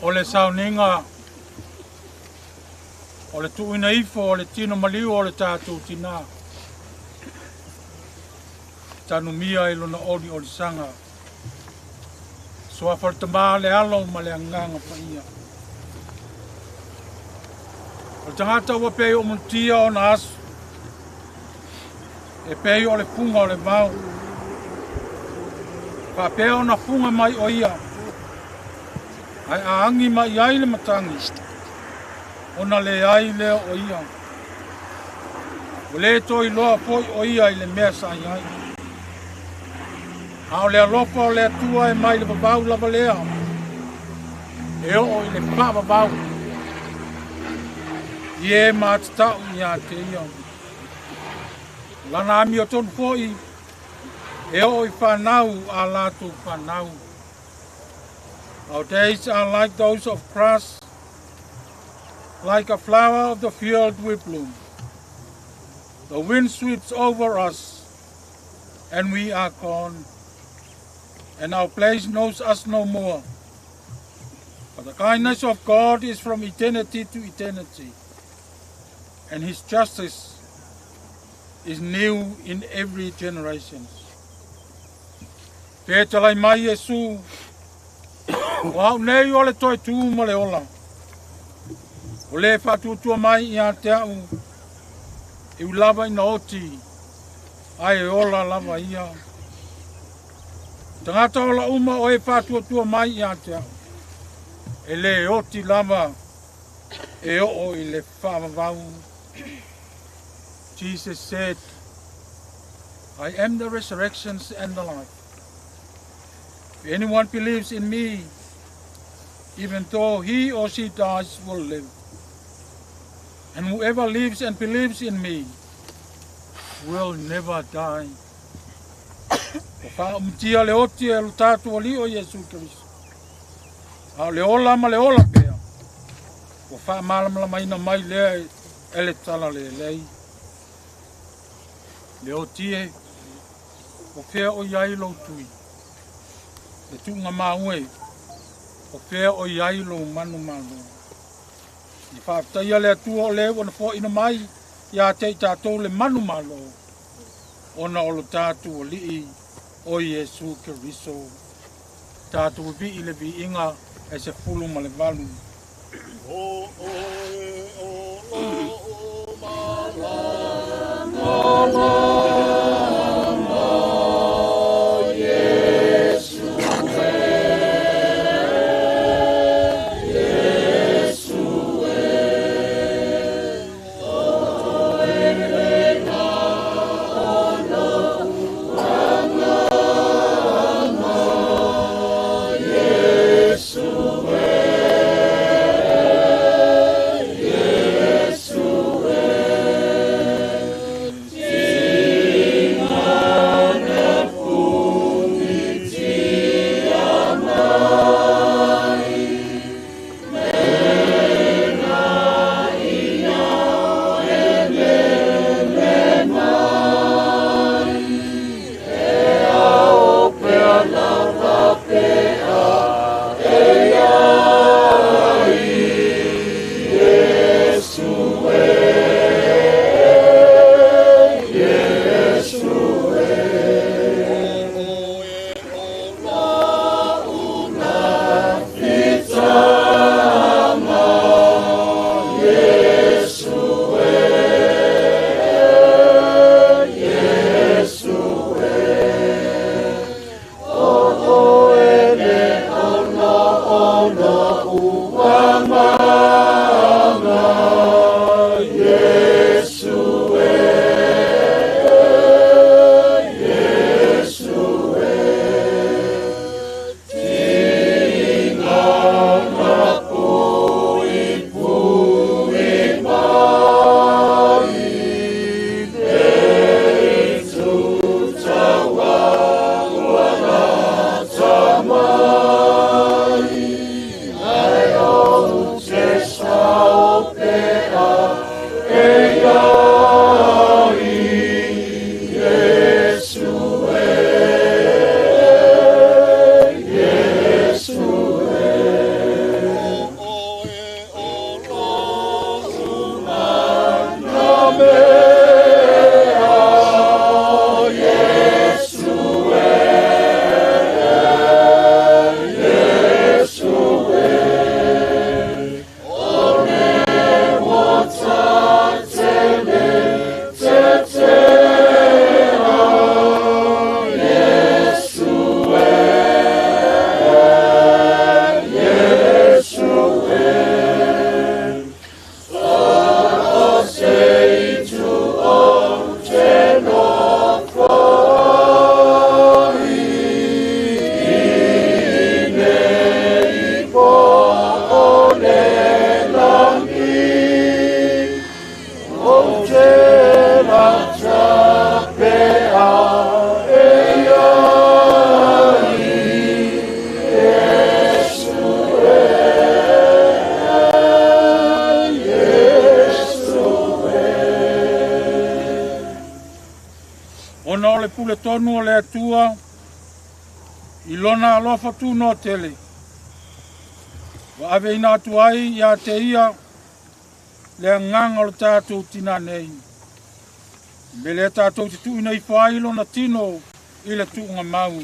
O le sauniga o le tuuina ifo o le tino maliu o le tatou tinā tanumia i lona oliolisaga suafa o le Tamā, le Alo ma le Agaga Paia. O le tagata ua pei o mutia ona aso e pei o le fuga o le vao faapea ona fuga mai o ia ae aagi mai ai le matagi ona leai lea o ia ua lē toe iloa foi o ia i le mea sa i ai a o le alofa o le Atua e mai le vavau lava lea e oo i le faavavau i e matatau iā te ia lana amiotonu foi e oo i fanau a latou fanau. Our days are like those of grass, like a flower of the field we bloom. The wind sweeps over us, and we are gone, and our place knows us no more. But the kindness of God is from eternity to eternity, and his justice is new in every generation. Fetalai mai Iesu, o au nei o le toe tū ma le ola. O le faatuatua mai ia te au, e ui lava ina oti, ae ola lava ia. Tagata ola uma o e faatuatua mai ia te au, e le oti lava e oo i le faavavau. Jesus said, "I am the resurrection and the life. If anyone believes in me, even though he or she dies, will live. And whoever lives and believes in me will never die." O faaumutia le oti e lo tatou Alii o Iesu Keriso. A o le ola ma le ola pea. Ua faamalamalamaina mai lea e le tala lelei. Le oti e, o fea o i ai lou tui. Le tuugamau e, o fea o i ai lou manumalo. I faafetaia le Atua o le ua na foaiina mai ia te i tatou le manumalo ona o lo tatou Alii o Iesu Keriso. Tatou vivii le viiga e 18. O oe o lo'u malamalama, Iesu e, Iesu e, Oe le o lo'u agaga, Iesu e. puletonu o le Atua i lona alofa tunoa tele. Ua aveina atu ai ia te ia le agaga o le tatou tinā nei. Me lea tatou te tuuina ifo ai lona tino i le tuugamau.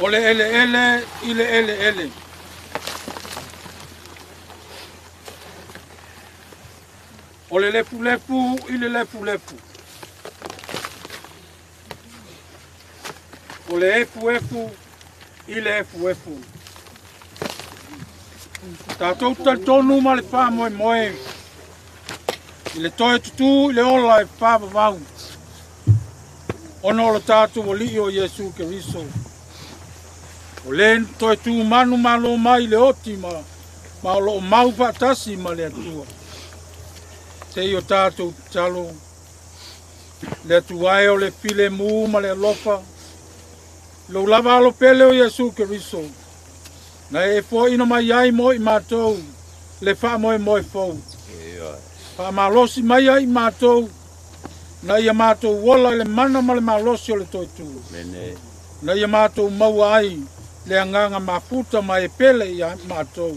O le eleele i le eleele. O le lefulefu i le lefulefu. O le efuefu i le efuefu. Tatou talitonu ma le faamoemoe i le toe tutū i le ola e faavavau ona o le tatou Alii o Iesu Keriso. O le toe tumanu malo mai le oti ma o loo mau faatasi ma le Atua. Sei o tatou tatalo le Atua e o le filemu ma le alofa, lou lava alo pele o Iesu Keriso, na e foaina mai ai mo i matou le faamoemoe fou. Faamalosi mai ai i matou, na ia matou ola i le mana ma le malosi o le toe tu. Na ia matou maua ai le agaga mafuta ma e pele ia matou.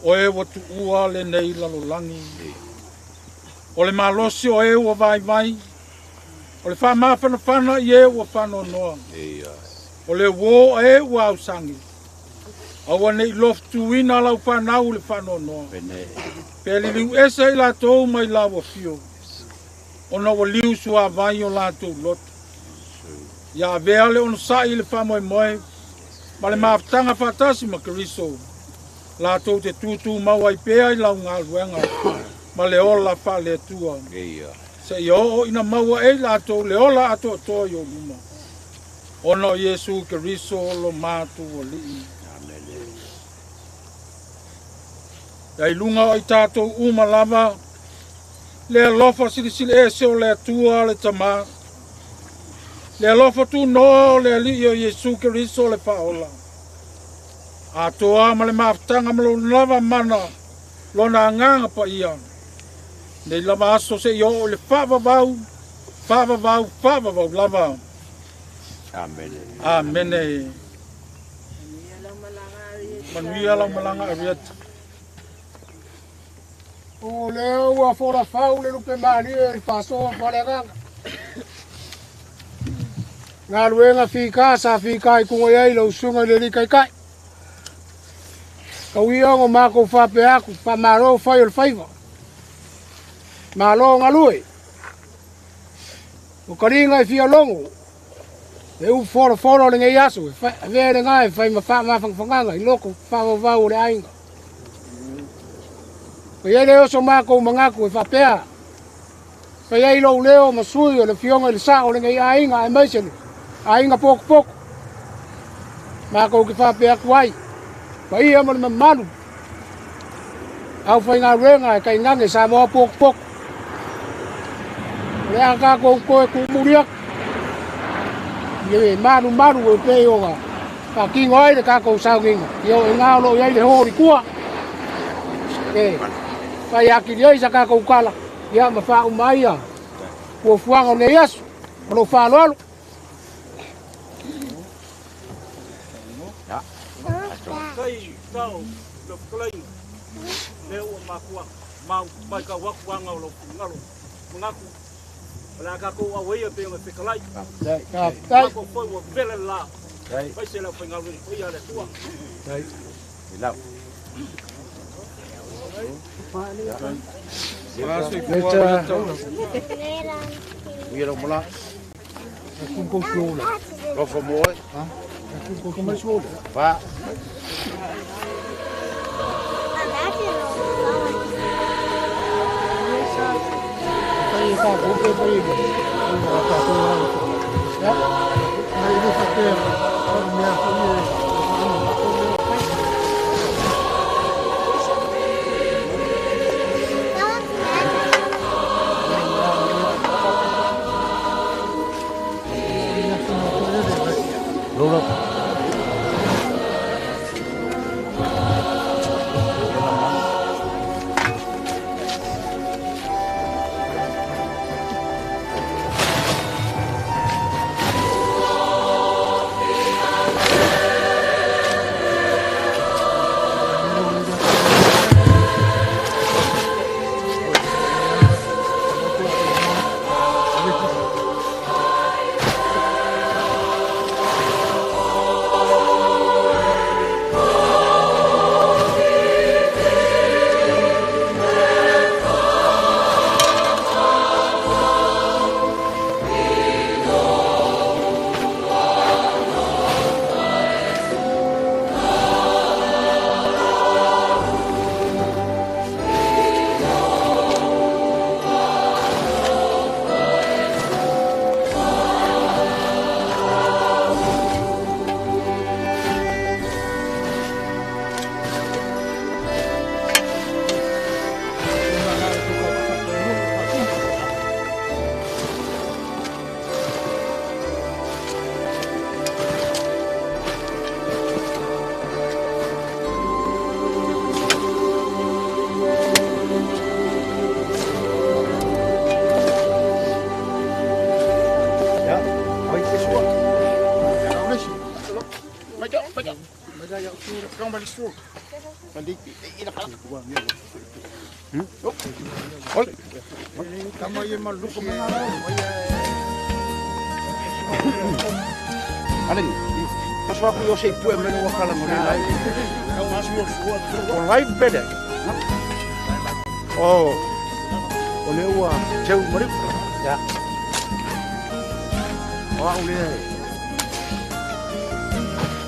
O e ua tuua lenei lalolagi. O le malosi o e ua vaivai. O le faamafanafana i e ua faanoanoa. O le uō a e ua ausagi. Aua nei lofutuina lau fanau le faanoanoa. Pe liliu ese i latou mai lau afio. Ona ua liu suavai o latou loto. Ia avea le onosai i le faamoemoe ma le mafutaga faatasi ma Keriso. Latou te tūtū mau ai pea i lau galuega ma le ola faale-Atua. Seia oo ina maua e i latou le ola atoatoa i ou luma. Ona o Iesu Keriso lo matou Alii. Ia i luga o i tatou uma lava, le alofa silisili ese o le Atua le Tamā, le alofa tunoa o le Alii o Iesu Keriso le Faaola. Atoa ma le mafutaga ma lona lava mana, lona agaga paia. Nei lava aso seia oo i le faavavau, faavavau, faavavau lava. Amene. Amene. Manuia lau malaga Arieta. O lea ua folafau le lupe malie i le faasoa faaleagaga. Galuega fika sa fika i kuga i ai lau susuga i le Alii Taitai. Tau ia ona matou faapea atu, faamalo fai o le faiva. Malo galue. O taliga e fia logo. E upu folafolo o lenei aso, e avea lena e fai ma faamafanafanaga i loko faavauvau o le aiga. E i ai le oso matou manatu e faapea, fai ai lou leo ma sui o le afioga i le sao o lenei aiga aemaise le aiga potopoto. Matou te faapea atu ai, paia ma le mamalu, aufaigaluega e tainane Samoa potopoto. O le a tatou toe tuumuli atu i le malumalu e pei ona faatino ai le tatou sauniga. Ia o i ina o lo o i ai le ho i tua e fai atili ai sa tatou tala ia ma faauma ai ia fuafuaga o lenei aso. Ma lou faaaloalo. Faafetai sao i lau fetalaiga, lea ua mafua mau matau atu aga o lau finagalo. Manatu o le a tatou auaia pei ona fetalai. Faafetai. Matou foi ua vela le la. Aemaise le aufaigaluega paia a le Atua. Soifua Arieta. Lofo moe. Va.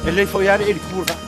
Ele foi a ele curva.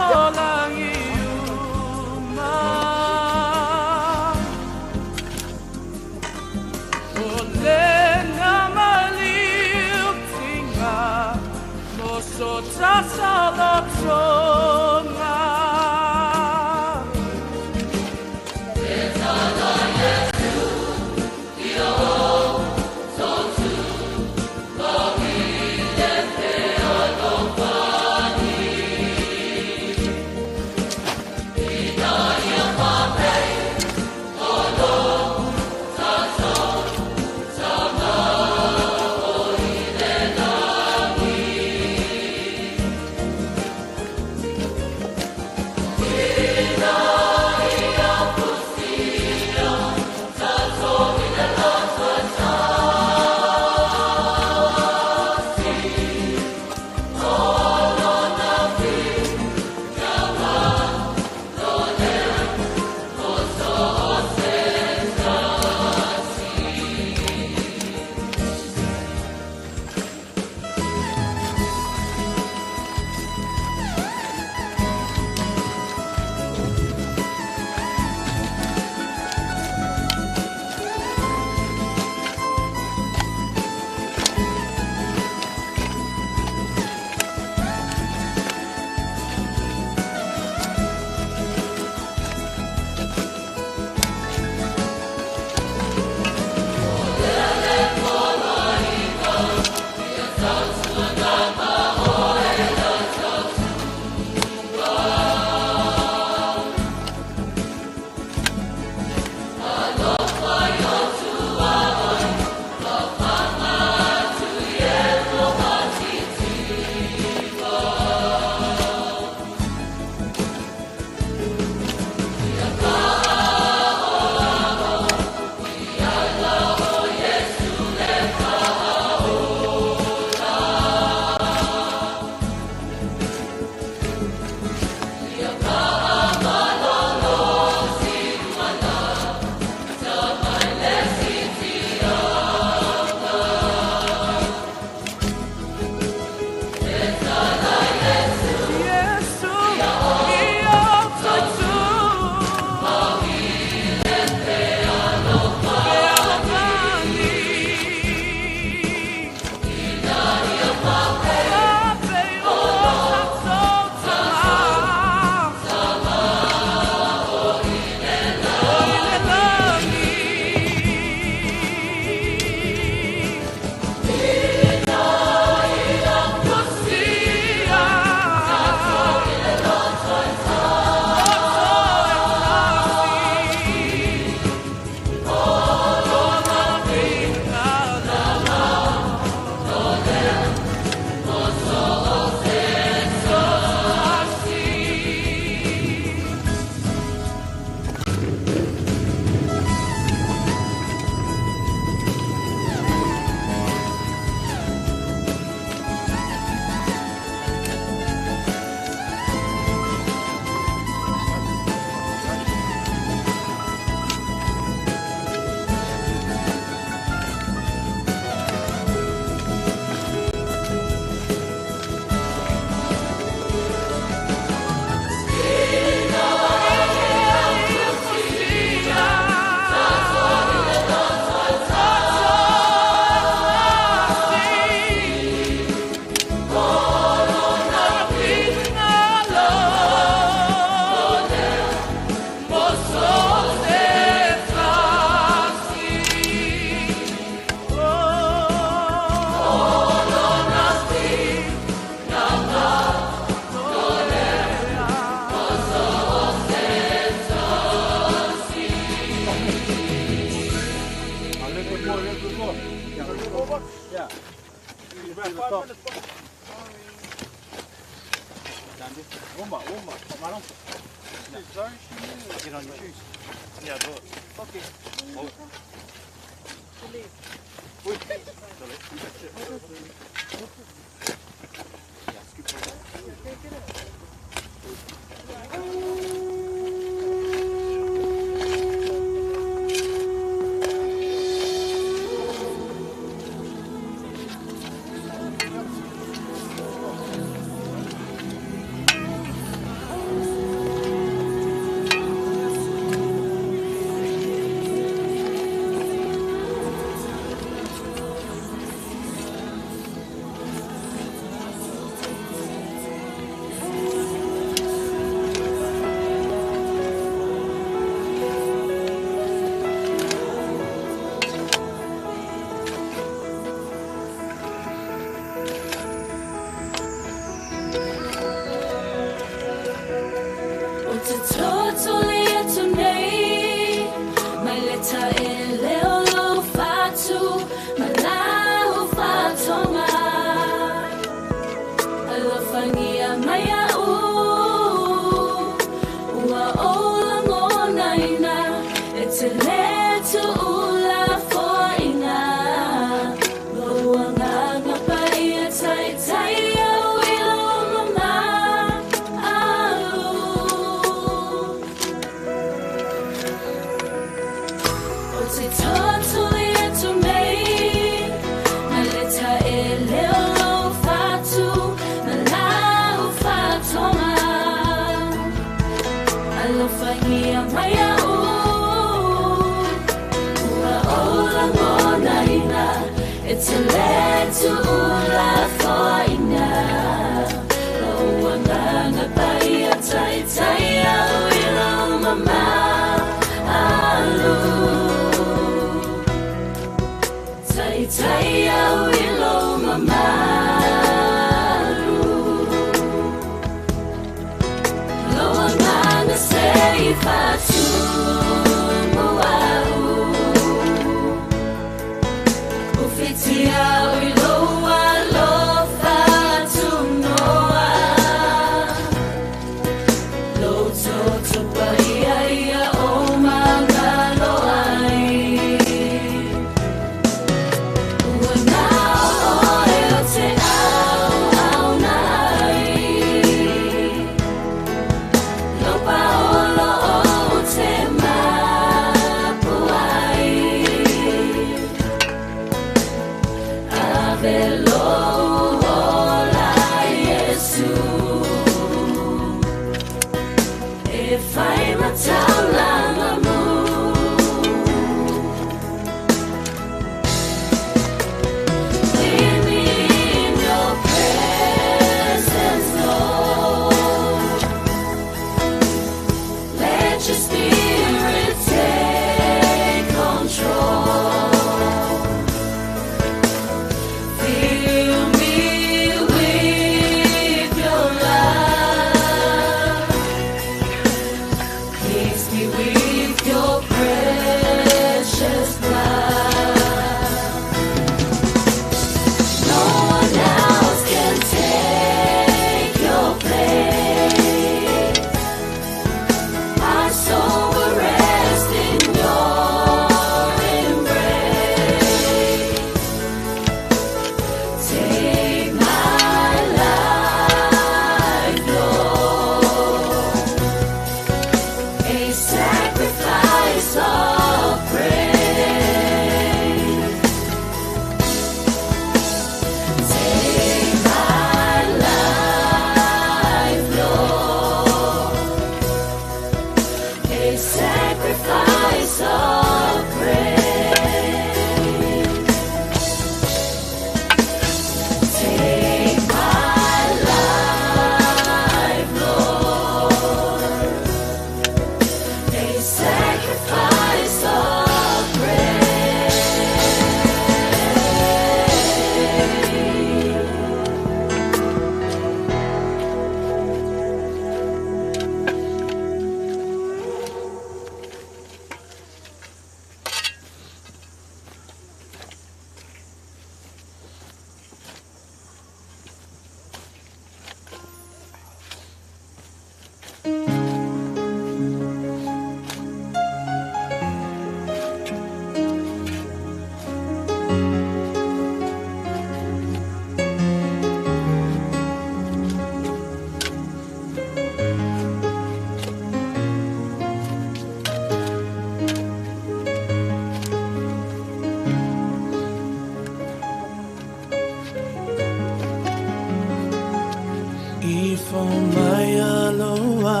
Ifo mai aloa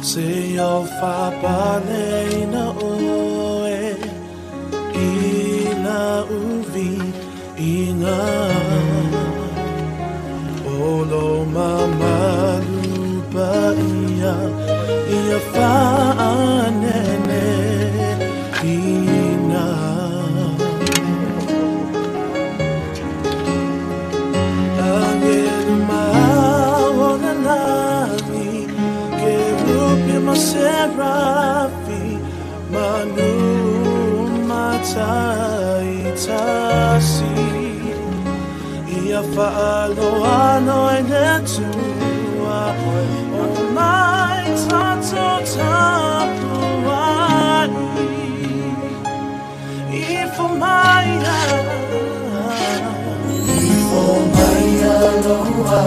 se o fapale na oe i la uvi inga o lo mamalu pa ia ia whaanene ina. Angelu maona lani, kerubi ma serafi, manu matai tasi. Ia whaaloalo e le tua, o mai tato tapuai. Ifo mai Ifo mai aloha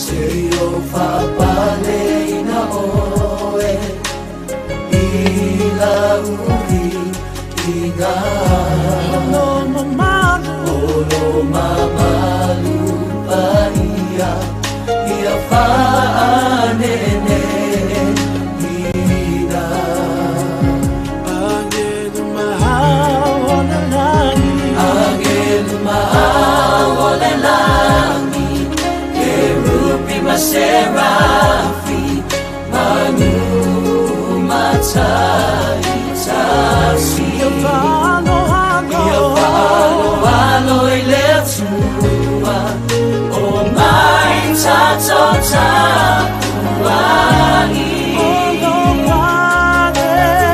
se o fapale ina oe i la uhi inga. Lo mamalu O lo mamalu pa ia ia whaanene ina. Angelu mahaona lani, Angelu mahaole lani, kerubi ma serafi, manu matai tasi. Ia whaaloalo Ia whaaloalo i le Atua, o mai tato tapuai. O lo palelea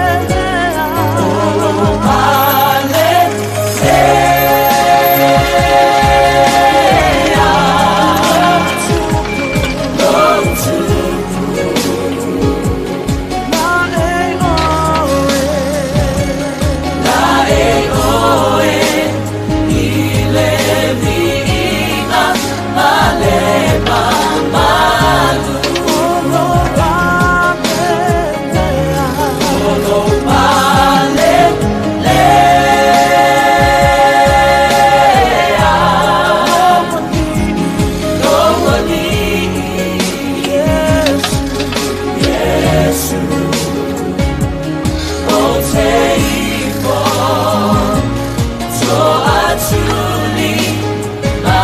O lo palelea. Lo tupu La e oe La e oe i le viiga ma le mamalu. O lo palelea O lo palelea. Lo alii Yesu Yesu o te ifo to atuli ma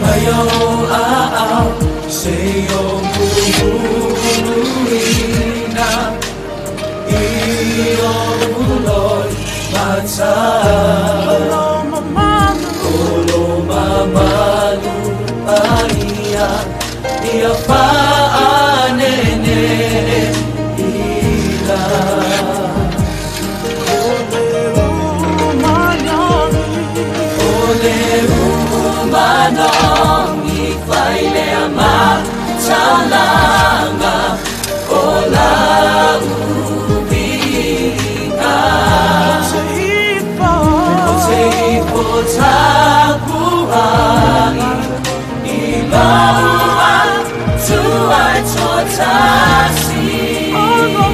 Mai o au se o muhuluina i o uloi mata. O lo mamalu O lo mamalu paia ia whaanene ila. O le umanoni O le umanongi whailea matalanga o la uvinga. Te ifo O te ifo tapuai i lau atua e tōtasi. O lo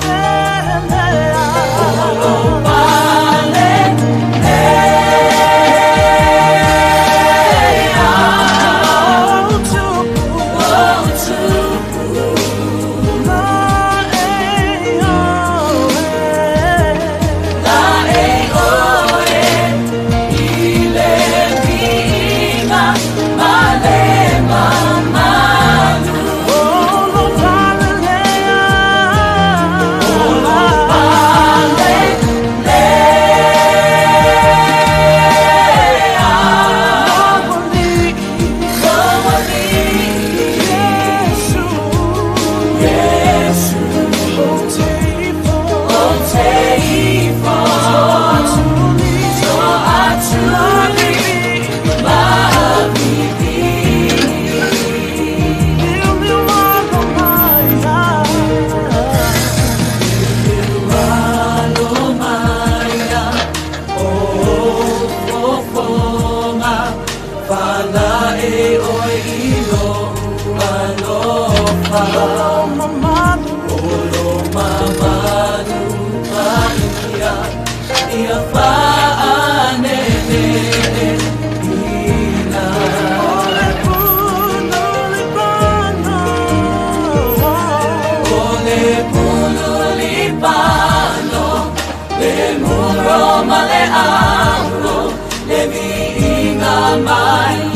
palelea O lo palelea. O tupu O Le muro ma le alo, le viiga mai.